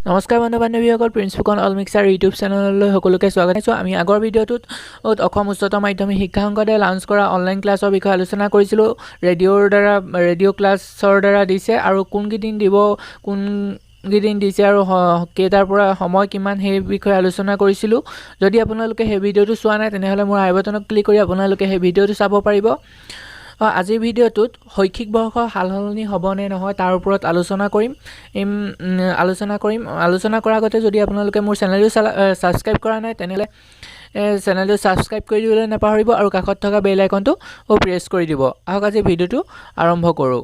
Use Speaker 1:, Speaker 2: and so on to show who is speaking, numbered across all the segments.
Speaker 1: নমস্কাৰ বন্ধু বান্ধৱীসকল, Prince Phukan all mixer YouTube চেনেললৈ সকলোকে স্বাগত জনাইছোঁ। আমি আগৰ ভিডিঅ'টোত অসম উচ্চতৰ মাধ্যমিক শিক্ষা সংসদে লাঞ্চ কৰা অনলাইন ক্লাছৰ বিষয়ে আলোচনা কৰিছিলোঁ। ৰেডিঅ'ৰ দ্বাৰা, ৰেডিঅ' ক্লাছৰ দ্বাৰা দিছে আৰু কোনকেইদিন দিব, কোনকেইদিন দিছে আৰু কেইটাৰ পৰা সময় কিমান, সেই বিষয়ে আলোচনা কৰিছিলোঁ। যদি আপোনালোকে সেই ভিডিঅ'টো চোৱা নাই, তেনেহ'লে মোৰ আই বাটনত ক্লিক কৰি আপোনালোকে সেই ভিডিঅ'টো চাব পাৰিব। আজিৰ ভিডিঅ'টোত শৈক্ষিক বৰ্ষ সাল সলনি হ'বনে নহয় তাৰ ওপৰত আলোচনা কৰিম। আলোচনা কৰাৰ আগতে যদি আপোনালোকে মোৰ চেনেলটো ছাবস্ক্ৰাইব কৰা নাই, তেনেহ'লে চেনেলটো ছাবস্ক্ৰাইব কৰি দিবলৈ নাপাহৰিব আৰু কাষত থকা বেল আইকনটো প্ৰেছ কৰি দিব। আহক আজি ভিডিঅ'টো আৰম্ভ কৰোঁ।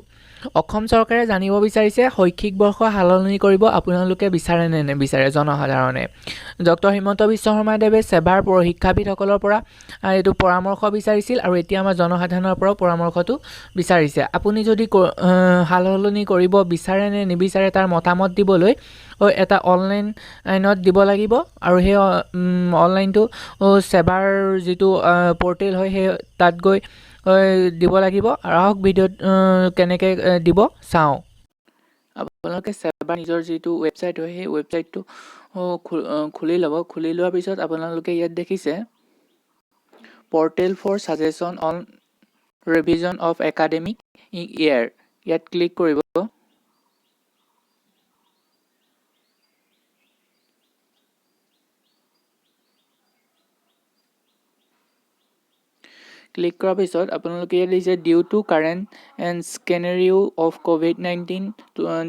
Speaker 1: অসম চৰকাৰে জানিব বিচাৰিছে শৈক্ষিক বৰ্ষ সালসলনি কৰিব আপোনালোকে বিচাৰে নে নিবিচাৰে জনসাধাৰণে। ডক্টৰ হিমন্ত বিশ্ব শৰ্মাদেৱে ছেবাৰ শিক্ষাবিদসকলৰ পৰা এইটো পৰামৰ্শ বিচাৰিছিল আৰু এতিয়া আমাৰ জনসাধাৰণৰ পৰাও পৰামৰ্শটো বিচাৰিছে। আপুনি যদি সালসলনি কৰিব বিচাৰে নে নিবিচাৰে তাৰ মতামত দিবলৈ এটা অনলাইনত দিব লাগিব আৰু সেই অনলাইনটো ছেবাৰ যিটো পৰ্টেল হয় সেই তাত গৈ দিব লাগিব। আৰু আহক ভিডিঅ'ত কেনেকৈ দিব চাওঁ। আপোনালোকে ছেবাৰ নিজৰ যিটো ৱেবছাইট হয় সেই ৱেবছাইটটো খুলি ল'ব। খুলি লোৱাৰ পিছত আপোনালোকে ইয়াত দেখিছে portal for suggestion on revision of academic year, ইয়াত ক্লিক কৰিব। ক্লিক কৰাৰ পিছত আপোনালোকে ইয়াত দিছে due to current and scenario of COVID-19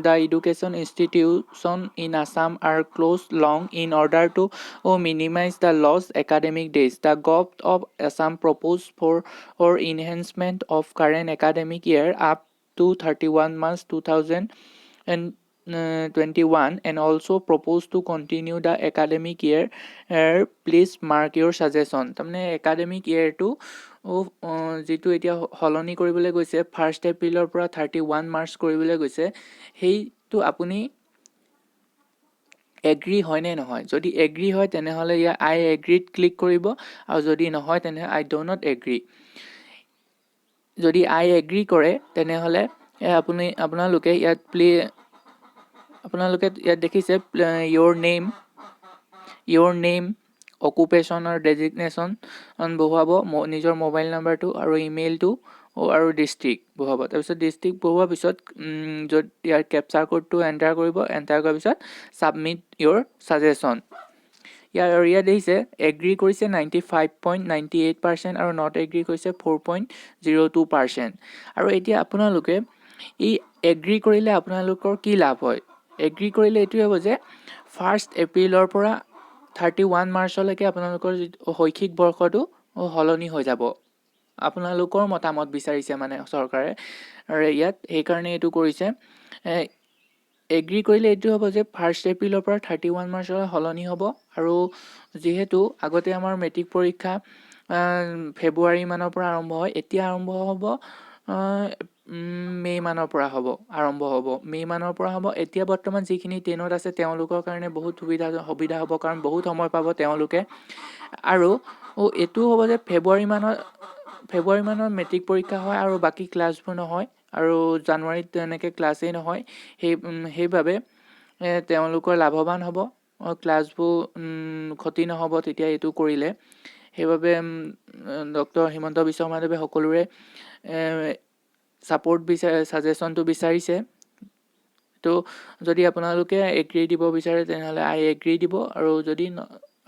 Speaker 1: the education institution in Assam are close long in order to minimize the loss academic days. The govt of Assam propose for enhancement of current academic year up to 31 March 2021 and also propose to continue the academic year. Please mark your suggestion. তাৰমানে academic ইয়েৰটো যিটো এতিয়া সলনি কৰিবলৈ গৈছে, 1 এপ্ৰিলৰ পৰা 31 March কৰিবলৈ গৈছে, সেইটো আপুনি এগ্ৰী হয়নে নহয়। যদি এগ্ৰী হয় তেনেহ'লে ইয়াৰ আই এগ্ৰীত ক্লিক কৰিব আৰু যদি নহয় তেনেহ'লে আই do not agri. যদি আই এগ্ৰী কৰে তেনেহ'লে আপোনালোকে ইয়াত আপোনালোকে ইয়াত দেখিছে your name, occupation আৰু ডেজিগনেশ্যন বহুৱাব, নিজৰ মোবাইল নাম্বাৰটো আৰু ইমেইলটো আৰু ডিষ্ট্ৰিক্ট বহুৱাব। তাৰপিছত ডিষ্ট্ৰিক্ট বহুৱাৰ পিছত য'ত ইয়াৰ কেপচাৰ ক'ডটো এণ্টাৰ কৰিব, এণ্টাৰ কৰাৰ পিছত ছাবমিট your suggestion. আৰু ইয়াত দেখিছে এগ্ৰী কৰিছে 95.98% আৰু not agri কৰিছে 4.02%। আৰু এতিয়া আপোনালোকে এই এগ্ৰী কৰিলে আপোনালোকৰ কি লাভ হয়? এগ্ৰী কৰিলে এইটোৱে হ'ব যে 1 এপ্ৰিলৰ পৰা 31 মাৰ্চলৈকে আপোনালোকৰ যিটো শৈক্ষিক বৰ্ষটো সলনি হৈ যাব। আপোনালোকৰ মতামত বিচাৰিছে মানে চৰকাৰে আৰু ইয়াত সেইকাৰণে এইটো কৰিছে। এগ্ৰী কৰিলে এইটো হ'ব যে 1 এপ্ৰিলৰ পৰা 31 মাৰ্চলৈ সলনি হ'ব। আৰু যিহেতু আগতে আমাৰ মেট্ৰিক পৰীক্ষা ফেব্ৰুৱাৰী মানৰ পৰা আৰম্ভ হয়, এতিয়া আৰম্ভ হ'ব মে' মানৰ পৰা হ'ব, আৰম্ভ হ'ব মে' মানৰ পৰা হ'ব। এতিয়া বৰ্তমান যিখিনি টেনত আছে তেওঁলোকৰ কাৰণে বহুত সুবিধা হ'ব, কাৰণ বহুত সময় পাব তেওঁলোকে। আৰু এইটোও হ'ব যে ফেব্ৰুৱাৰী মানত মেট্ৰিক পৰীক্ষা হয় আৰু বাকী ক্লাছবোৰ নহয় আৰু জানুৱাৰীত তেনেকৈ ক্লাছেই নহয়। সেইবাবে তেওঁলোকৰ লাভৱান হ'ব, ক্লাছবোৰ ক্ষতি নহ'ব তেতিয়া এইটো কৰিলে। সেইবাবে ডক্টৰ হিমন্ত বিশ্ব শৰ্মাদেৱে সকলোৰে ছাপৰ্ট ছাজেশ্যনটো বিচাৰিছে। তো যদি আপোনালোকে এগ্ৰী দিব বিচাৰে তেনেহ'লে আই এগ্ৰী দিব আৰু যদি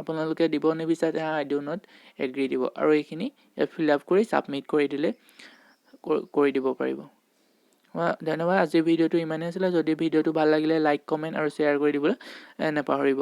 Speaker 1: আপোনালোকে দিব নিবিচাৰে তেনেহ'লে আই do not agri দিব। আৰু এইখিনি ইয়াত ফিল আপ কৰি ছাবমিট কৰি দিলে কৰি দিব পাৰিব। ধন্যবাদ। আজিৰ ভিডিঅ'টো ইমানেই আছিলে। যদি ভিডিঅ'টো ভাল লাগিলে লাইক, কমেণ্ট আৰু শ্বেয়াৰ কৰি দিবলৈ নাপাহৰিব।